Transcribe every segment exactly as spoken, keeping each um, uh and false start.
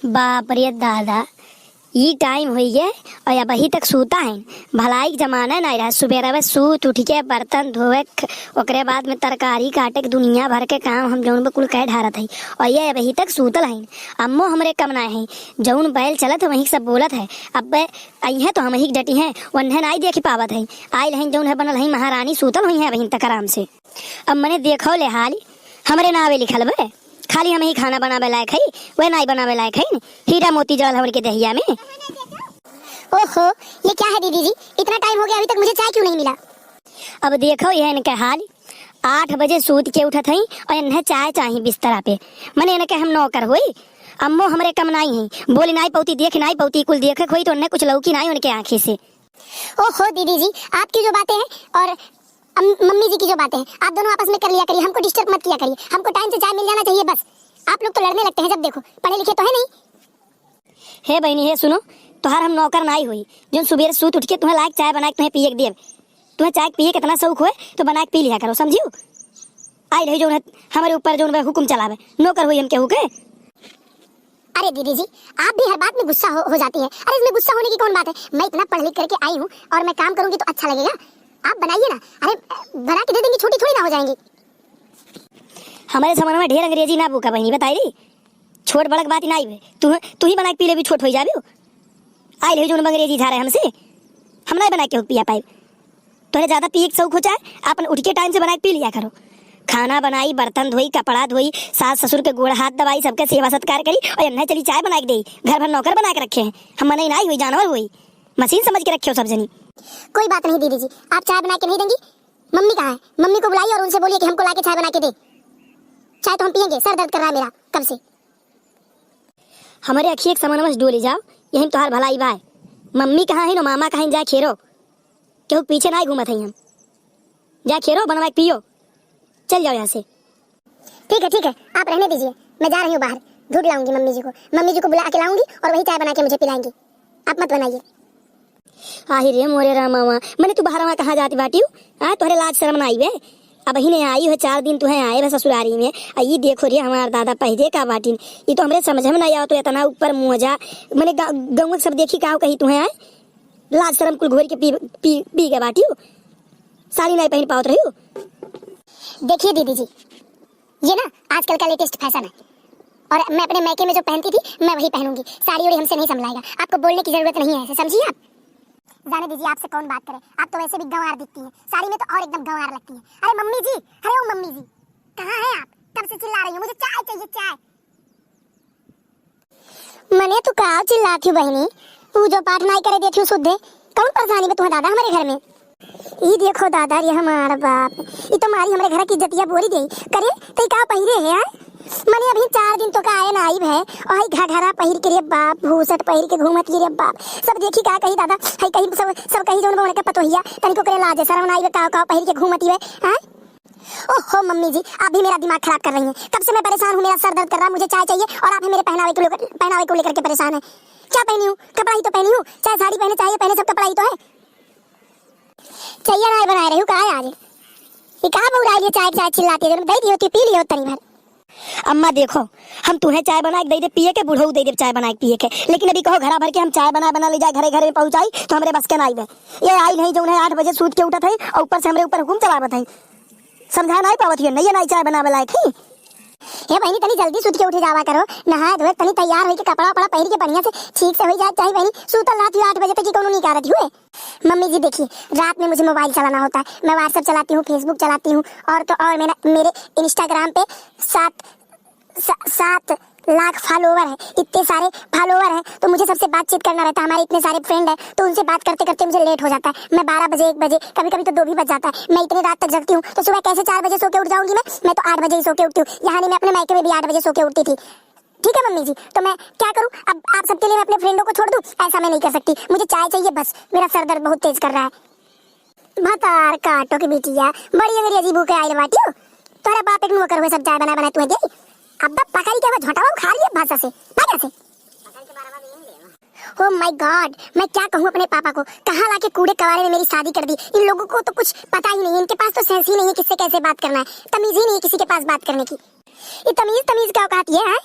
बाप रे दादा, ई टाइम होइगे और अबही तक सूता है। भलाई के जमाना नाहीं रहा, सुबेरवे सूत उठ के बर्तन धोवे, ख-, ओकरे बाद में तरकारी काटे के दुनिया भर के काम हम जौन बा कुल कह ढारत है और ये अबही तक सूतल है। अम्मो हमरे कम ना है, जौन बैल चलत है वहीं सब बोलत है। अब अइहें तो हमही के डटी हैं, वन्हे नाई देखि पावत है। आइल हैं जौन है बनल है महारानी, सूतल हुई हैं अबहिन तक आराम से। अब मने देखो ले हाल, हमरे नावे लिखल बे, खाली हमही खाना बनावे लायक है, वह नाई बनावे लायक है। हीरा मोती जड़ल हमरे के दहिया में। ओहो, ये क्या है दीदी जी, इतना टाइम हो गया, अभी तक मुझे चाय क्यों नहीं मिला? अब देखो यह इनके हाल, आठ बजे सूत के उठत हई और इन्हें चाय चाही बिस्तरा पे। मने इनके हम नौकर होई? अम्मो हमरे कम नाई है, बोली नाई पौती, देख नाई पौती, कुल देखे होई तो उन्हें कुछ लौकी नाई उनके आँखी से। ओहो दीदी जी, आपकी जो बातें हैं और अम-, मम्मी जी की जो बातें हैं, आप दोनों आपस में कर लिया करिए, हमको डिस्टर्ब मत किया करिए, हमको टाइम से चाय मिल जाना चाहिए बस। आप लोग तो लड़ने लगते हैं जब देखो, पढ़े लिखे तो है नहीं। हे बहिनी, हे सुनो, तोहार हम नौकर नाई होई, जौन सुबेरे सूत उठ के तुम्हें लायक चाय बना के तुम्हें पिए के देब। तुम्हें चाय पिए के इतना शौक होए तो बना के पी लिया करो, समझियो? आई रही जौन है, हमरे ऊपर जौन है हुकुम चलावे, नौकर होई हम केहू के? अरे दीदी जी, आप भी हर बात में गुस्सा हो, हो जाती हैं। अरे इसमें गुस्सा होने की कौन बात है? मैं इतना पढ़ लिख करके आई हूँ और मैं काम करूँगी तो अच्छा लगेगा? आप बनाइए ना। अरे बना के दे देंगी, छोटी थोड़ी ना हो जाएंगी। हमरे जमाना में ढेर अंग्रेजी ना बोका बहिनी, बताई रही। छोट बड़क बात ही ना आई बे। तू, तू ही बना के पी ले भी छोट हो जाबे। आई ले जौन अंग्रेजी झारे हमसे, हम नाई बना के पिया पाए। तोहरे ज्यादा पिए के शौक हो चाहे, अपन उठ के टाइम से बना के पी लिया करो। खाना बनाई, बर्तन धोई, कपड़ा धोई, सास ससुर के गोड़ हाथ दबाई, सबके सेवा सत्कार करी और इन्हें चली चाय बना के देई। घर भर नौकर बना के रखे हैं। हम मनई नाई हुई, जानवर हुई, मशीन समझ के रखे हो सब जनी। कोई बात नहीं दीदी जी, आप चाय बना के नहीं देंगी? मम्मी कहाँ है? मम्मी को बुलाइए और उनसे बोलिए कि हमको ला के चाय बना के दे। चाय तो हम पियेंगे, सर दर्द कर रहा है मेरा कब से। हमरे अखिए के समनवा से डोली जाओ, यही में तोहार भलाई बाय। मम्मी कहाँ है न मामा कहाँ है, जा खेरो। केहू पीछे नाई घूमत है हम। जा खेरो, बनवा के पियो। चल जाओ यहाँ से। ठीक है, ठीक है, आप रहने दीजिए, मैं जा रही हूँ बाहर, ढूंढ लाऊंगी मम्मी जी को। मम्मी जी को बुला के लाऊंगी और वही चाय बना के मुझे पिलाएंगी। आप मत बनाइए। आहि रे मोरे रामवा, मने तू बहरवा कहाँ जाती बाटियो? आ, तोहरे लाज शरम ना आई बे? अबही ने आई हो, चार दिन तुहे आए बे ससुरारी में। आ, ई देखो रे हमार दादा, पहले का बाटिन, ई तो हमरे समझ में ना आवत, तो इतना ऊपर मुँह जा, मने गा-, गाँव के सब देखी का कही तुहे आए? लाज शरम कुल घोर के पी, पी, पी गए बाटियो, साड़ी नहीं पहन पावत रहियो। देखिए दीदी जी, ये ना आजकल का लेटेस्ट फैशन है, और मैं अपने मैके में जो पहनती थी, मैं वही पहनूंगी। साड़ी ओड़ी हमसे नहीं संभलाएगा, आपको बोलने की जरूरत नहीं है, ऐसे समझिए आप। जाने दीजिए, आपसे कौन बात करे, आप तो वैसे भी गंवार दिखती हैं, साड़ी में तो और एकदम गंवार लगती हैं। अरे मम्मी जी, अरे ओ मम्मी जी, कहाँ हैं आप? कब से चिल्ला रही हूँ, मुझे चाय चाहिए, चाय। मने तू का चिल्लात हूँ बहिनी? तू जो पाठ नाई करे देत हूँ सुद्धे, कौन परेशानी में तू है दादा हमारे घर में? ई देखो दादा रे हमार बाप, ई तो मारी हमरे घर की इज्जतिया बोरी देई। करे, तई का पहिरे है, हाँ? मने अभी चार दिन तो का आए ना आई भे, और हई घघरा पहिर के रे बाप, भूसट पहिर के घूमत के रे बाप। सब देखी का कही दादा, हई कही सब, सब कही जौन बा उनके पतोहिया, तनिको करे लाजे शरम ना आई बे, का, का पहिर के घूमत ही बे, हाँ? ओहो मम्मी जी, आप भी मेरा दिमाग खराब कर रही हैं। कब से मैं परेशान हूँ, मेरा सर दर्द कर रहा है, मुझे चाय चाहिए और आप ही मेरे पहनावे को लेकर, पहनावे को लेकर के परेशान है। क्या पहनी हूँ? कपड़ा ही तो पहनी हूँ, चाहे साड़ी पहने, चाहे ये पहने, सब कपड़ा ही तो है। चाहिए ना बनाए रही हूँ, कहाँ है आज? ये कहाँ बउराई लिए चाय, चाय चिल्लाती है? दे दी होती, पी लियो तनी भर। अम्मा देखो, हम तुम्हें चाय बना के दे दे पिए के, बूढ़ऊ दे दे चाय बना के पिए के, लेकिन अभी कहो घरा भर के हम चाय बना बना ले जाए घरे घरे में पहुँचाई तो हमरे बस के ना आइबे। ये आई नहीं जौन है आठ बजे सूत के उठत है और ऊपर से हमरे ऊपर हुकुम चलावत है। समझा नाई पावत हियो, नहीं नाई चाय बनावे लायक ही। हे बहिनी, तनी जल्दी सुत के उठे जावा करो, नहाए धोए, तनी तैयार होई के कपड़ा वपड़ा पहिर के बढ़िया से ठीक से होई जाए चाही बहिनी। सूतल रहत हियो आठ बजे तक, कि कौनो निकारत हुए। मम्मी जी देखिए, रात में मुझे मोबाइल चलाना होता है, मैं WhatsApp चलाती हूँ, Facebook चलाती हूँ, और तो और मेरा, मेरे Instagram पे सात, सा-, सात लाख फॉलोवर है, इतने सारे फॉलोवर हैं, तो मुझे सबसे बातचीत करना रहता है। हमारे इतने सारे फ्रेंड हैं, तो उनसे बात करते करते मुझे लेट हो जाता है। मैं बारह बजे, एक बजे, कभी कभी तो दो भी बज जाता है। मैं इतनी रात तक जगती हूँ, तो सुबह कैसे चार बजे सो के उठ जाऊंगी मैं? मैं तो आठ बजे ही सो के उठती हूँ। यहाँ नहीं, मैं अपने मायके में भी आठ बजे सो के उठती थी। ठीक है मम्मी जी, तो मैं क्या करूँ? अब आप सबके लिए मैं अपने फ्रेंडों को छोड़ दूँ? ऐसा मैं नहीं कर सकती, मुझे चाय चाहिए बस, मेरा सर दर्द बहुत तेज कर रहा है। भतार काटो के बिटिया, बड़ी अंग्रेजी बोके आइल बाटियो। तोहरा बाप एक नौकर हुए, सब चाय बना बना तुहे दे। अब तो पकड़ी के वो झोंटावा उखाड़ लिए भाषा से, भाग यहाँ से। Oh my God, मैं क्या कहूँ अपने पापा को, कहाँ लाके कूड़े कवारे में मेरी शादी कर दी। इन लोगों को तो कुछ पता ही नहीं है, इनके पास तो सेंस ही नहीं है किससे कैसे बात करना है, तमीज ही नहीं है किसी के पास बात करने की। ये तमीज, तमीज क्या औकात ये है?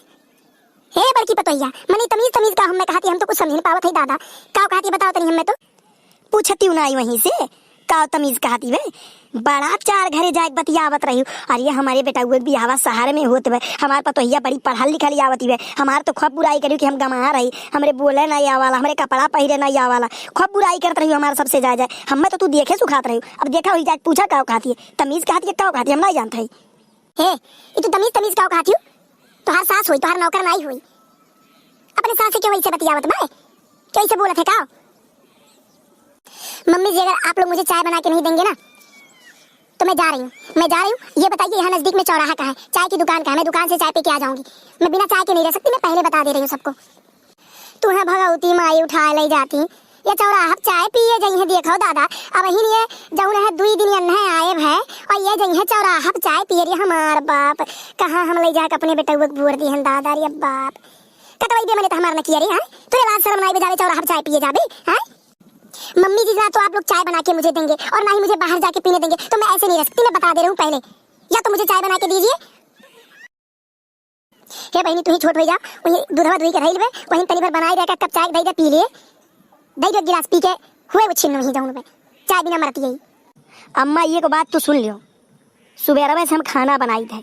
हे बड़की पतोहिया, मने तमीज तमीज का हमें कहती, हम तो कुछ समझ नहीं पावत है दादा। का कहती बताओ तनी हमें तो। पूछती हूँ ना आई वहीं से, का तमीज कहती बे? बड़ा चार घरे जाए के बतियावत रही। अरे हमारे बेटा वो बियाहवा शहर में होत बे, हमार पतोहिया बड़ी पढ़ल लिखल आवत बे, हमार तो खूब बुराई करियो कि हम गंवार है, हमरे बोले नहीं आवाला, हमरे कपड़ा पहिरे नहीं आवाला, खूब बुराई करत रही हमार सबसे जाए जाए। हमें तो तू देखे सुखात रही, अब देखा हुई जाए पूछा का कहती है, तमीज कहती है का कहती है, हम नहीं जानत है। हे, ई तू तमीज तमीज का कहती हो? तोहार सास होई, तोहार नौकर नाई होई। अपने सास से क्यों ऐसे बतियावत बा? क्यों ऐसे बोलत है का? मम्मी जी, अगर आप लोग मुझे चाय बना के नहीं देंगे ना, तो मैं जा रही हूँ, मैं जा रही हूँ। ये बताइए, यहाँ नजदीक में चौराहा कहाँ है, चाय की दुकान कहाँ है? मैं दुकान से चाय पी के आ जाऊंगी। मैं बिना चाय के नहीं रह सकती, मैं पहले बता दे रही हूँ सबको। तुहें भगवती माई उठाए ले जाती, ये चौराहा पे चाय पिए जइहें। देखो दादा, अबहिन ये जौन है दुई दिन एन्हे आए भए, और ये जइहें चौराहा पे चाय पिए रे हमार बाप। कहाँ हम ले जाके अपने बेटउआ के भोर दिहन दादा रे बाप। कटवाई दे मने तो हमार नकिया रे, हैं? तुरे लाज शर्म नाई बे जावे चौराहा पे चाय पिए जाबे, हैं? मम्मी जी, ना तो आप लोग चाय बना के मुझे देंगे और ना ही मुझे बाहर जाके पीने देंगे, तो मैं ऐसे नहीं रह सकती, मैं बता दे रही हूँ पहले। या तो मुझे चाय बना के दीजिए। हे बहिनी, तू ही छोट हो जा, वही दूधवा दुही के धइल बे, वही तनी भर बनाई दे, एक कप चाय दे दे, पी लिए, दे दे गिलास पी के, हुए वो छिन्न वही जाऊन बे, चाय बिना मरती है। अम्मा, ये को बात तू सुन लियो, सुबेरवे से हम खाना बनाई थे,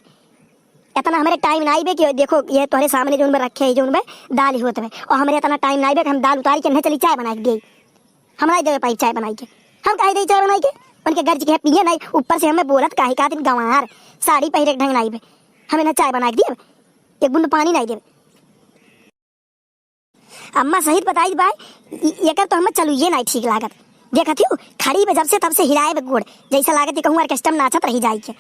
इतना हमरे टाइम नाई बे कि देखो, ये तोहरे सामने जौन बे रखे है, जौन बे दाल ही होत बे, और हमरे इतना टाइम नाई बे कि हम दाल उतारी के नहीं चली चाय बनाई दे। हम नाई देवे पाई चाय बनाई के। हम काहे देई चाय बनाई के? उनके गर्ज के पिए नाई, ऊपर से हमें बोलत काहे का दिन गंवार, साड़ी पहिरे के ढंग नाई बे। हमें ना चाय बनाई के दिए, एक बूंद पानी नाई देवे। अम्मा सही बताई बा, इ-, एकर तो हमें चलुइये नाई ठीक लागत। देखत ही खड़ी बे जब से तब से हिलाए बे गोड़, जैसा लागत है कहूँ ऑर्केस्ट्रा में नाचत रही जाई के।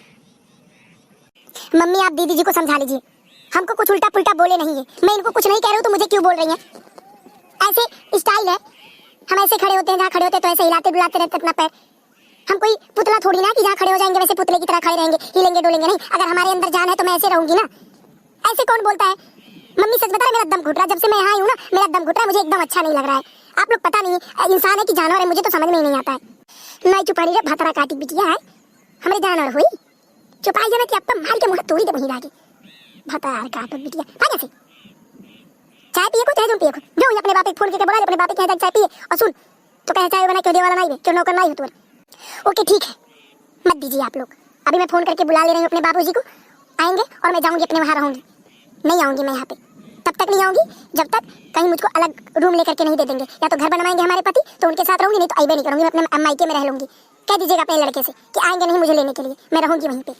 मम्मी, आप दीदी जी को समझा लीजिए, हमको कुछ उल्टा पुल्टा बोले नहीं है। मैं इनको कुछ नहीं कह रही हूँ तो मुझे क्यों बोल रही हैं? ऐसे स्टाइल है, हम ऐसे खड़े होते हैं, जहाँ खड़े होते हैं तो ऐसे हिलाते डुलाते रहते अपना पैर। हम कोई पुतला थोड़ी ना कि जहाँ खड़े हो जाएंगे वैसे पुतले की तरह खड़े रहेंगे, हिलेंगे डोलेंगे नहीं। अगर हमारे अंदर जान है तो मैं ऐसे रहूंगी ना। ऐसे कौन बोलता है? मम्मी सच बता रहे, मेरा दम घुट रहा है, जब से मैं यहाँ आई हूँ ना मेरा दम घुट रहा है, मुझे एकदम अच्छा नहीं लग रहा है। आप लोग पता नहीं इंसान है कि जानवर है, मुझे तो समझ में ही नहीं आता है। नहीं चुप रही रे भतरा काटी बिटिया है, हमरे जानवर हुई। चुपाई जाना कि आपका मार के मुंह तोड़ी दे वहीं लागे। भतार काटो बिटिया, भाग यहाँ से। चाय पिए को चाहे जौन पिए को, जो अपने बापे फोन करके बुला ले, अपने बापे के यहाँ जाके चाय पिए। और सुन, तो कहे चाय बना क्यों देवाला नहीं बे, क्यों नौकर नहीं हो तू? ओके ठीक है, मत दीजिए आप लोग। अभी मैं फोन करके बुला ले रही हूँ अपने बाबूजी को, आएंगे और मैं जाऊंगी अपने वहाँ रहूंगी, नहीं आऊंगी मैं यहाँ पे। तब तक नहीं आऊंगी जब तक कहीं मुझको अलग रूम लेकर के नहीं दे देंगे। या तो घर बनवाएंगे हमारे पति तो उनके साथ रहूंगी, नहीं तो आइबे नहीं करूंगी, मैं अपने मायके में रह लूंगी। कह दीजिएगा अपने लड़के से कि आएंगे नहीं मुझे लेने के लिए, मैं रहूंगी वहीं पे।